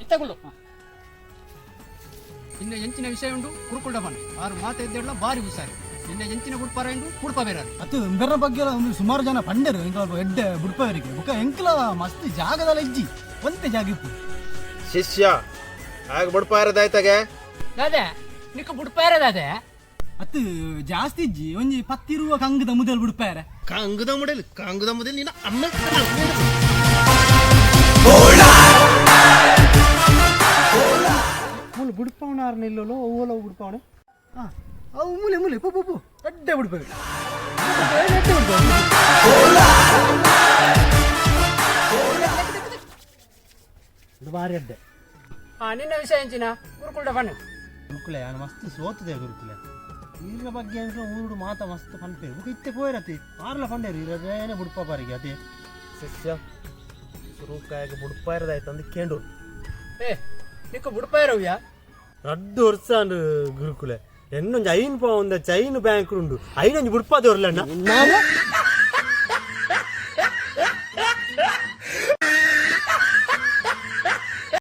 ಇತ್ತ ಕುಲ್ಲು. ನಿನ್ನ ಎಂಚಿನ ವಿಷಯ ಉಂಡು ಕುರುಕುಲ್ಡ ಬಣ್ಣ ಆರು ಮಾತ ಇದ್ದೆಡ್ಲ ಬಾರಿ ಹುಷಾರಿ. ನಿನ್ನ ಎಂಚಿನ ಗುಡ್ಪಾರ ಉಂಡು ಕುಡ್ಪ ಬೇರೆ. ಅತ್ತು ಇಂಬೆರ್ನ ಬಗ್ಗೆ ಒಂದು ಸುಮಾರು ಜನ ಪಂಡರು ಎಂಕಲ ಎಡ್ಡೆ ಬುಡ್ಪವರಿಗೆ. ಬುಕ್ಕ ಎಂಕಲ ಮಸ್ತ್ ಜಾಗದಲ್ಲ ಇಜ್ಜಿ, ಒಂತೆ ಜಾಗ ಇಪ್ಪು. ಶಿಷ್ಯ ಆಗ ಬುಡ್ಪಾರದಾಯ್ತಾಗೆ. ದಾದೆ, ನಿಕ್ಕ ಬುಡ್ಪಾರ ದಾದೆ? ಅತ್ತು ಜಾಸ್ತಿ ಇಜ್ಜಿ, ಒಂಜಿ ಪತ್ತಿರುವ ಕಂಗದ ಮುದಲ್ ಬುಡ್ಪಾರೆ. ಕಂಗದ ಮುಡಲ್, ಕಂಗದ ಮುದಲ್ ನಿನ್ನ ಅಮ್ಮ. ಮೂಲು ಬುಡ್ಪವನಾರ್ ನಿಲ್ಲೋಲು ಓಲ ಬುಡ್ಪವನೆ. ಹಾ, ಅವು ಮೂಲೆ ಮೂಲೆ ಪು ಪು ಪು ಎಡ್ಡೆ ಬುಡ್ಪವೆ, ಎಡ್ಡೆ ಬುಡ್ಪವೆ. ಇದು ಬಾರಿ ಎಡ್ಡೆ. ನಿನ್ನ ವಿಷಯ ಎಂಚಿನ ಗುರುಕುಲ್ಡ ಬಣ್ಣ. ಗುರುಕುಲೆ, ನಾನು ಮಸ್ತ್ ಸೋತದೆ ಗುರುಕುಲೆ. ನೀರಿನ ಬಗ್ಗೆ ಅಂತ ಊರುಡು ಮಾತ ಮಸ್ತ್ ಪನ್ಪೇರು. ಬುಕ್ಕ ಇತ್ತೆ ಪೋಯಿರತಿ ಆರ್ಲ ಪಂಡೇರು ಇರದೇನೆ ಬುಡ್ಪ ಬಾರಿಗೆ ಅದೇ. ಶಿಷ್ಯ ಸುರೂಕಾಯಾಗ ಬುಡ್ಪಾರದಾಯ್ತು ಅಂದ್ ಕೇಂಡು. ಏ, ನಿಕ್ಕ ಬುಡ್ಪಾರವ್ಯಾ? ರಡ್ಡು ವರ್ಷ ಅಂಡ್ ಗುರುಕುಲೆ, ಎನ್ನೊಂಜಿ ಐನ್ ಪಾವುಂದ ಚೈನ್ ಬ್ಯಾಂಕ್ ಉಂಡು, ಐನೊಂಜಿ ಬುಡ್ಪಾದವ್ರಲ್ಲ.